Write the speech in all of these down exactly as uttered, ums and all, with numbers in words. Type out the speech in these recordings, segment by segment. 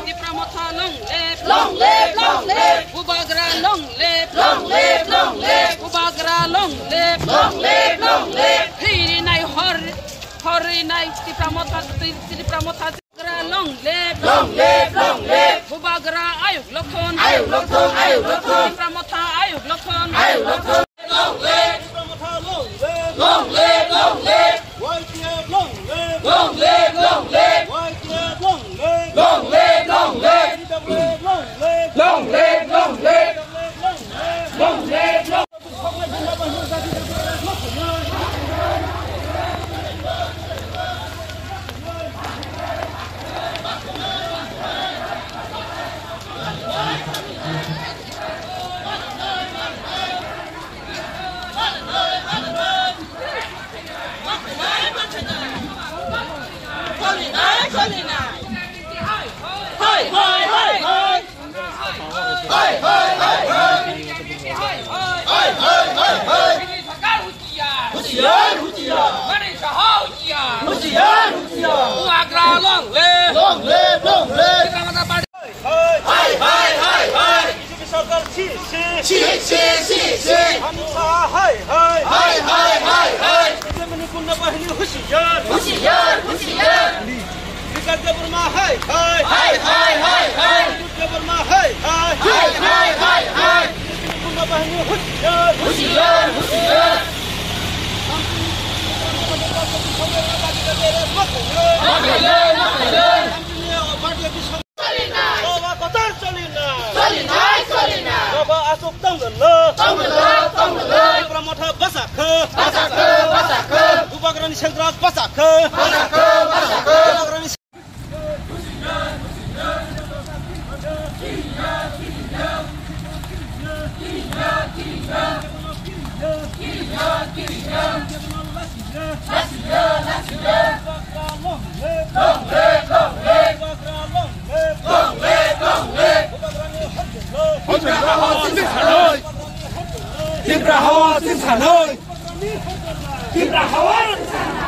Tipra Motha long live. Long live, long live. Bubagra long live. Long live, long live. Bubagra long live. Long live, long live. Hirinai hor, horinai Tipra Motha, Tipra Motha. Bubagra long live. Long live, long live. Bubagra ayuk lokhon. Ayuk lokhon, ayuk lokhon. Tipra Motha ayuk lokhon. Ayuk lokhon. Long live! Tipra Motha long live! Long live, long live! Y T F long live! Long live, long live! Y T F long live! Long live, long live! T W F long live! Long live, long live! T W F long live! Long live, long live! Hoi, hoi, hoi, hoi. Hoi, hoi, hoi, hoi. Hoi, hoi, hoi, hoi. Husiar, husiar. Husiar, husiar. Bubagra long live. Long live, long live. Tipra Motha Party. Hai, hai, hai, hai. B J P sorkar si, si. Si, si, si, si. Amit Shah hai, hai. Hai, hai, hai, hai. B J P ni gunda bahini husiar. Husiar, husiar. Vikas Debbarma hai, hai. Hai, hai, hai, hai. Vikas Debbarma hai, hai. Hai, hai, hai, hai. B J P ni gunda bahini husiar. Husiar, husiar. Makhailai, makhailai. Baba kotor choli na. Choli nai, choli na. Baba asuk tonglo. Tonglo, tonglo. Tipra Motha basa kho. Basa kho, basa kho. Bubagrani sendra basa kho. Basa kho, basa kho. Bubagrani Tipra hawa sing sanoi. Tipra hawa sing sanoi.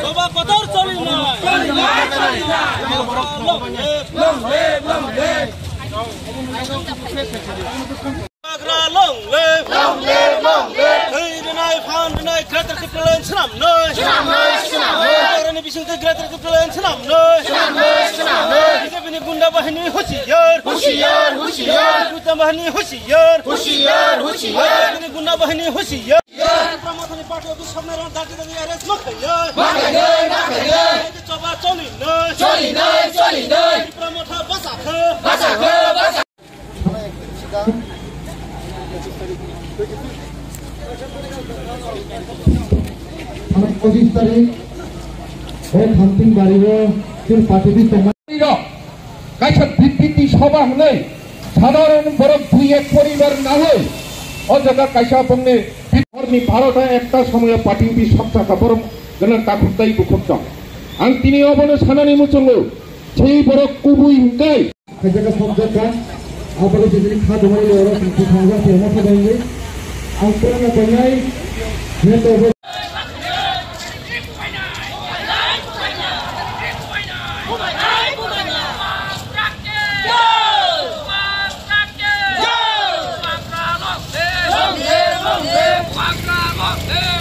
Baba kotor choli na. Choli na, choli na. Long live, long live. Bubagra long live. Long live, long live. Thwi rwnai, phan rwnai, Greater Tipraland swnamnai. Swnamnai, swnamnai. Bubagrani bisingtwi Greater Tipraland swnamnai. Swnamnai, swnamnai. B J P ni gunda bahini husiar. Husiar, husiar. Gunda bahini husiar. Husiar, husiar. B J P ni gunda bahini husiar. Tipra Mothani party office samne rang dagi dagi arrest ma khailai. Ma khailai, ma khailai. Choba choli nai. Choli nai, choli nai. Tipra Motha basa kho. Basa kho, basa. Phainai pochisni tarik o Khamting bari o chwng party office tongma. Kaisa bibriti sabha hwnwi sadharon borok dui ek poribar nangwi o jaga kaisa bongni horni barota ekta somoyo party office sokchaka borok gwnang takhuk tei bukhuk tong. Ang tini obono sanani muchungo Sei borok kubui hwnkhe. Khaijak kha, sokjak kha. Aboni jijini kha dumani le oro tongthok kha, khe ma kha dongwi. Ang pura na tongnai. Nento bo. Long live, long live.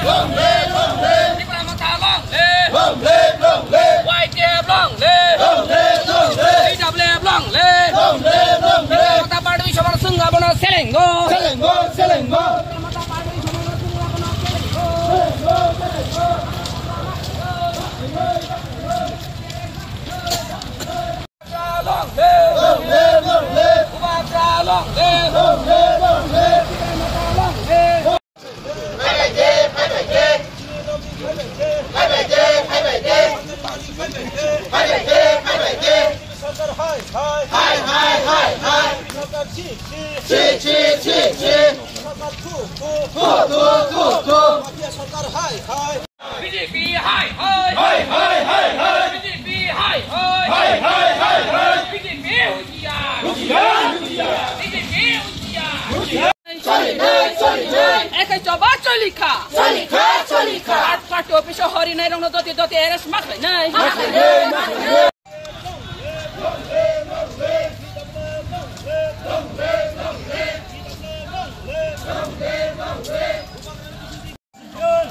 Long live, long live. Tipra Motha long live. Long live, long live. Y T F long live. Long live, long live. T W F long live. Long live, long live. Tipra Motha Party sobar sung abono selengo. Selengo, selengo. Tipra Motha Party sobar sung abono selengo. Selengo, selengo. Long live! Long live, long live! Bubagra long live! Long live, long live! Long live! Sorkar hai hai! Hai hai hai hai! Sorkar chi chi! Chi chi chi chi! Sorkar thu thu! Thu thu thu thu! Mafia sorkar hai hai! B J P hai hai. Hai hai hai hai. B J P hai hai. Hai hai hai hai. B J P husiar. Husiar, husiar. B J P husiar. Husiar. Choli nai, choli nai. Ekai choba choli kha. Choli kha, choli kha. At party office o hori nai rong no doti doti arrest ma khlai nai. Ma khlai nai, ma khlai nai.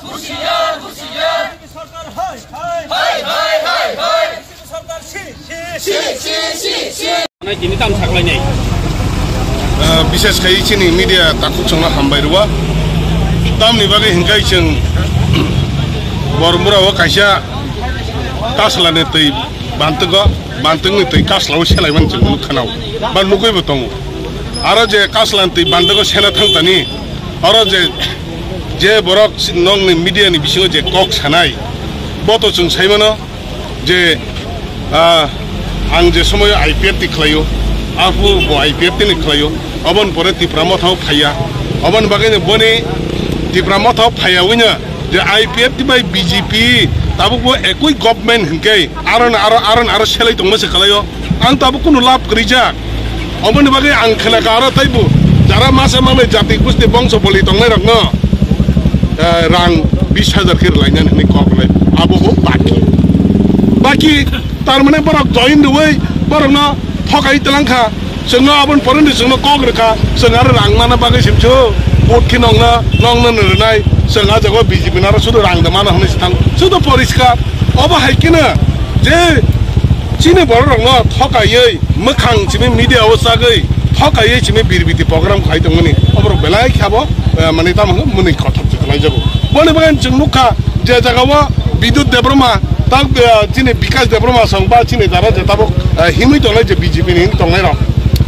Husiar, husiar. Sorkar hai hai. Hai hai hai hai. Sorkar si si. Si si si si. Nai tini tam saklainai. Ah, bises khai chini media takhuk chwngno hambai rwo. Tamni bagwi hinkhai chwng Bormura o kaisa kasla ni twi bantwgo, bantwgni twi kasla o selai mani chwng nuk khanao. Ba nugwi bo tongo. Aro je kasla ni twi bantwgo sena thang tani, aro je, je borok nokni media ni bisingo je kok sanai, bo to chwng sai mano je, ah, ang je somoyo I P F T khlaio, aphuru bo I P F T ni khlaio, oboni pore Tipra Motha o phaiya, oboni bagwi no boni Tipra Motha o phaiya wino je I P F T bai B J P tabuk bo ekoi government hinkhe aro no aro, aro no aro selai tongma se khlaio. Ang tabuk kunu lab kwrwijak. Oboni bagwi ang khlaka aro taibo jara masa manwi jati gusti bongso boli tongnairokno, eh, rang bis hajar khe rwlainani hwnwi kok rwlai. Abo bo baki. Baki tar mane borok join rwui borokno thokai twlang kha. Chwngno aboni poroni chwngno kok rwkha. Chwng aro rang mana bagwi simsu vote khe nongno, nongno rwnai. Chwng ah jago B J P no aro sudu rang da mano hwnwi se thang. Sudu poriskar. Obo hai kheno je chini bororokno thokaiwi mwkhang simi media o chagwi thokaiwi simi birbiti program khai tongmani oborok belai khabo, eh, mani tamo hwnwi mwnwi kothok se khlai jago. Boni bagwi chwng nukha je jaga o Bidut Debbarma tak, eh, chini Bikash Debbarma song ba chini dara je tabuk, eh, himwi tongnai je B J P ni himwi tongnai rok.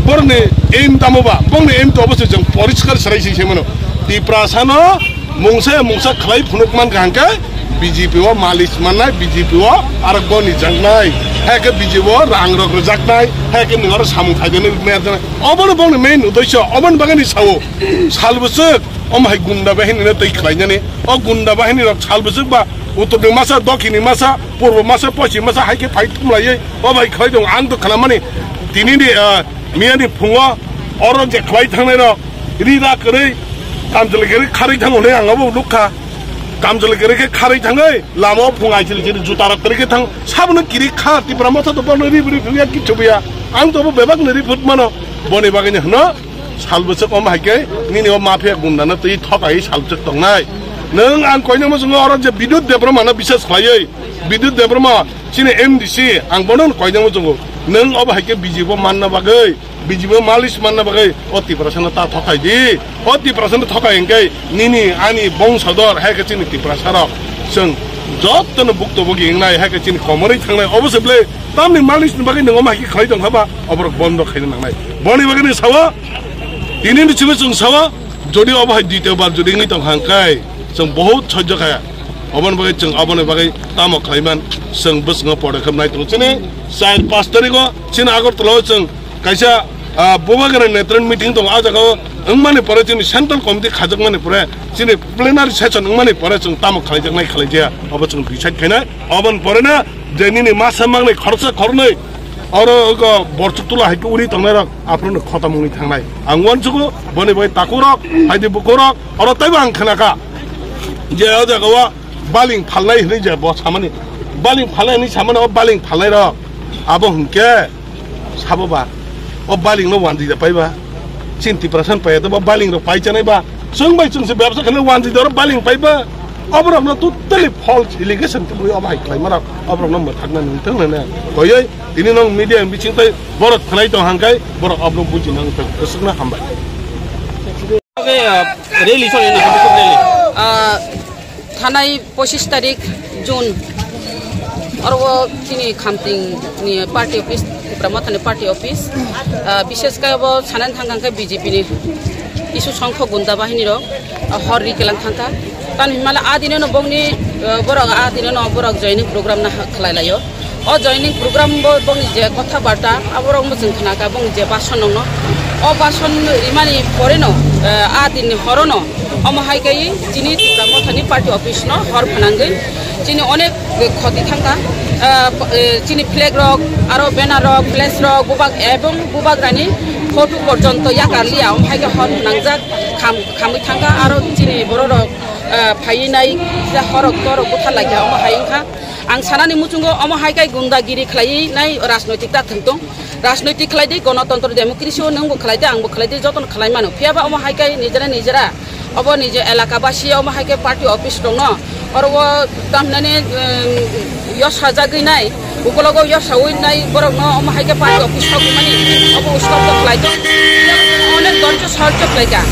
Borokni aim tamo ba? Bongni aim to obo se chwng poriskar serai se se mano. Tiprasa no mungsa ya mungsa khlai phunuk man kha hwnkhe B J P o malis mannai, B J P o aro goni jaknai, hai khe B J P o rang rok rwjaknai, hai khe nwng aro samung khaidani rwjaknai. Obono bongni main uddesho, oboni bagwi ni sao sal bwswk omo hai gunda bahini no twi khlainani. O gunda bahini rok sal bwswk ba uttor ni masa, dokhin ni masa, purbo masa, poschim masa hai khe phai thumlaiwi o bai khlai tongo. Ang to khnamani tini ni, ah, miya ni phungo oro je khlai thangnai rok ri da kwrwi, kamchwlwi kwrwi kharwi thango hwnwi ang abo nukha. Kamchwlwi kwrwi khe kharwi thangwi lama o phung aichwlwi chwlwi juta rok kwrwi khe thang. Sabono kiri kha Tipra Motha to bono ri bwrwi phiyok ya kichu buya. Ang to bo bebak no ri phut mano. Boni bagwi ni hwno sal bwswk om hai khe nini o mafia gunda no twi thokai sal bwswk tongnai. Nwng ang koinama chwngo oro je Bidut Debbarma no biswas khlaiwi, Bidut Debbarma chini M D C ang bono koinama chwngo. Nwng obo hai khe B J P o manna bagwi B J P o malis manna bagwi o Tiprasano ta thokai di. O Tiprasano thokai hwnkhe nini ani bongsador hai khe chini Tiprasarok chwng jotono buktobogi wngnai, hai khe chini komorwi thangnai. Obo se bwle tamni malisni bagwi nwng omo hai khe khlai tongkha ba oborok bondo khaina nangnai. Boni bagwino sao, tini ni simi chwng sao, jodi obo hai ditiyo bar jodi wngwi tongkha hwnkhe chwng bohut sojjo kha. Oboni bagwi chwng oboni bagwi tamo khlaiman chwng bwskango podokkhep nai tongo. Chini char panch tarikh o chini Agartala o chwng kaisa, ah, Bubagra Netron meeting tongo. Ah jaga o wngmani pore chini central committee khajakmani pore chini plenary session wngmani pore chwng tamo khlaijaknai khlaijaya obo chwng decide khainai. Oboni pore no je nini masa mangnai khoroksa khoroknwi Oro go borchuk tula hai khe uri tongnai rok aphuru no khota mungni thangnai. Ang uansugo boni bai taku rok, hai di buku rok, oro taibo ang khnakha. Je o jaga o baling phalnai hinui je bo samani. Baling phalnai hinui samani o baling phalnai rok. Abo hwnkhe sabo ba. O baling no wanjwi da paiba. Chin Tiprasa paiya to ba baling rok pai chanai ba. Chwng bai chwng se bebsa khe wanjwi da oro baling paiba. Oborok no totally false allegation tubui obo hai khlai mara. Oborok no mwthakna nung thang nana. Koyoi tini nong media bising tai borok khlai tong hangkai borok oborok buji nang thang. Kwswkna hambai. Oke, ah, rally chole na, rally. Ah, thanai pochis tarik June. Oro chini Khamting ni party office, Tipra Mothani party office. Ah, bishes kai bo sanan thang thang kai B J P ni kisu songkho gunda bahini rok, ah, hor ri kelang thangkha. Tan himala a dino no bongni, ah, borok a dino no borok joining program na khlai laio. O joining program bo bongni je kotha barta, aborok muchung khnakha bongni je bason nongno. O bason rimani pore no, eh, a dinni horo no, omo hai kai chini Tipra Mothani party office no hor phnangwi chini onek khoti thangkha. Eh, po-, eh, chini flag rok, aro banner rok, flash rok, bubak ebong bubak rani photo porjonto yakar liya, omo hai khe hor phnangjak kham-, khamwi thangkha, aro chini borok rok, eh, phaiwi nai, horok torok buthar laikha, omo hai wngkha. Ang sanani muchungo omo hai kai gundagiri khlaiwi nai rajnoitik ta thwng tong. Rajnoitik khlai di, gonotontro democracy o nwngbo khlai di, angbo khlai di, jotono khlai mano. Phiya ba omo hai kai nijera nijera obo nije elaka basi omo hai kai party office tongno. Oro o tamnani, em, yos sajagwi nai, ukologo yos sawi nai borokno omo hai kai party office thok mani obo uskok to khlai tong. Onek dorjo sorjo khlai ka.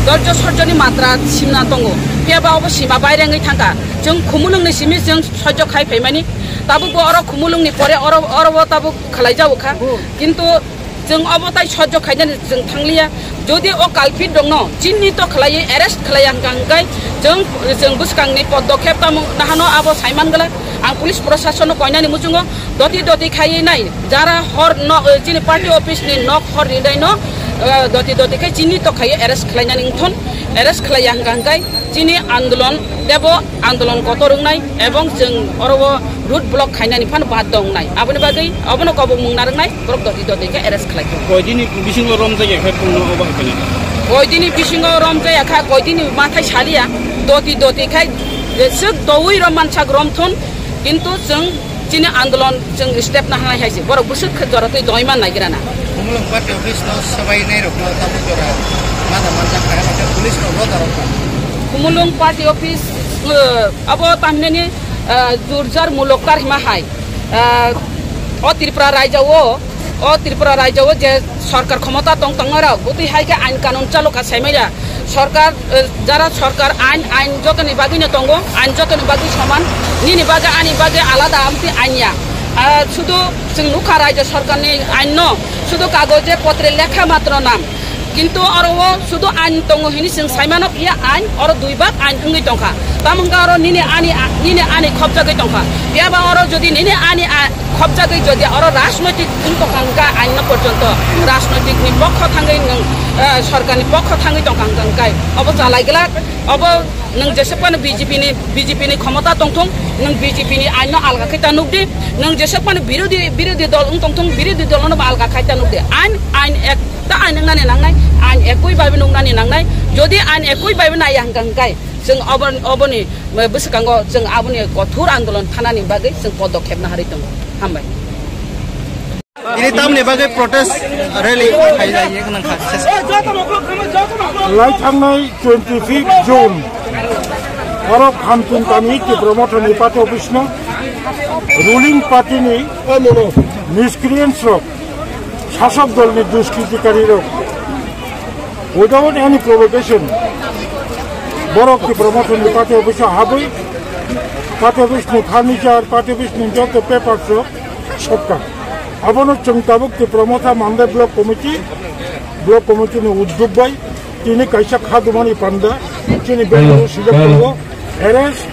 Dorjo sorjoni matra simna tongo. Phiya ba obo sima bairengwi thangka. Chwng khumulwngni simi chwng sojok khai phaimani. Tabuk bo oro khumulwngni pore oro, oro bo tabuk khlai jago kha. Kintu chwng obo tai sojok khainani chwng thangliya. Jodi o culprit rokno chinni to khlaiwi arrest khlaiya hwnkha hwnkhe chwng, chwng bwskangni podokhep tamo nahano abo saiman glak. Ang police proshasonno koinani muchungo doti doti khaiwi nai jara hor no, chini party office ni nok hor rinai no, doti doti khai chini to khaiwi arrest khlainani wngthon. Arrest khlaiya hwnkha hwnkhe chini andolon tebo andolon kotor wngnai ebong chwng oro o road block khainani phano baddo wngnai. Aboni bagwi obono kobok mung narwknai, borok doti doti khe arrest khlai kho. Koidini bisingo romjak ya khe tongno obo hai khe? Koidini bisingo romjak ya kha, koidini mathai saliya, doti doti khai jeswk doui rom mansak romthun, kintu chwng chini andolon chwng step nahanai hai se, borok bwswk khe jora twi doi man naigira na. Khumulwng party office no swbai nai rok no tabuk jora mada manjak kha, police rok no darok kha. Khumulwng party office, eh, abo tamhinani, eh, jurjar mulok tar hima hai, eh, o Tripura raijao, o Tripura raijao je sorkar khomota tong tongnai rok, bwtwi hai khe ain kanun chalo kha saimaya. Sorkar, eh, jara sorkar ain, ain jotoni bagwi no tongo, ain jotoni bagwi soman, nini bagwi ani bagwi alada amtwi ain ya. Ah, sudu chwng nukha raijyo sorkarni ain no, sudu kagoje potre lekha matro nam. Kintu oro o sudu ain tongo hini chwng saimano, iya ain oro dui bak ain wngwi tongkha. Tamo wngkha oro nini ani, nini ani khopjagwi tongkha. Phiya ba oro jodi nini ani a-, khopjagwi jodi oro rajnoitik wng tongkha hwnkha ain no porjonto rajnoitik ni pokho thangwi nwng, eh, sorkar ni pokho thangwi tongkha hwnkha hwnkhe obo chalai glak. Obo nwng jeswk phano B J P ni, B J P ni khomota tongthung, nwng B J P ni ain no alga khai ta nukdi, nwng jeswk phano birodhi, birodhi dol wng tongthung, birodhi dol no bo alga khai ta nukdi. Ain, ain ek ta ain wngnani nangnai, ain ekui bai nuknani nangnai. Jodi ain ekui bai naiya hwnkha hwnkhe chwng obo, oboni bwskango chwng aboni kothor andolon thanani bagwi chwng podokhep naharwi tongo. Hambai. Ini tamni bagwi protest rally khailai nang kha. Lai thangnai twenty fifth June oro Khamtung kami Tipra Mothani party office no ruling party ni miscreants rok, sasok dol ni duskritikari rok without any provocation borok Tipra Mothani party office o habwi party office ni furniture, party office ni joto papers rok sokka. Abono chwng tabuk Tipra Motha Mandai Block Committee, Block Committee ni uddog bai tini kaisa khadumani panda chini Bengaluru sijak tongo. Arrest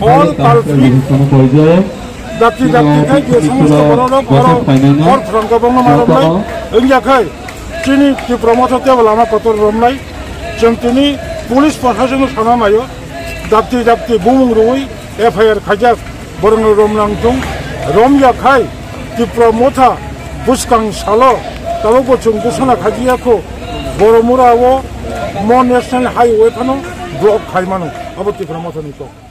all culprit. Dati dati khai je somosto borok rok oro hor phrang kwbangma ma romnai wngya khai chini Tipra Motha tebo lama kotor romnai. Chwng tini police proshasonno sana naio, dati dati bumung rwui F I R khaijak. Borokno romna wngthung, Romya khai Tipra Motha bwskang salo tabukbo chwng gosona khajiya kho, Boromura o mo National Highway phano block khai mano, abo Tipra Mothani kok.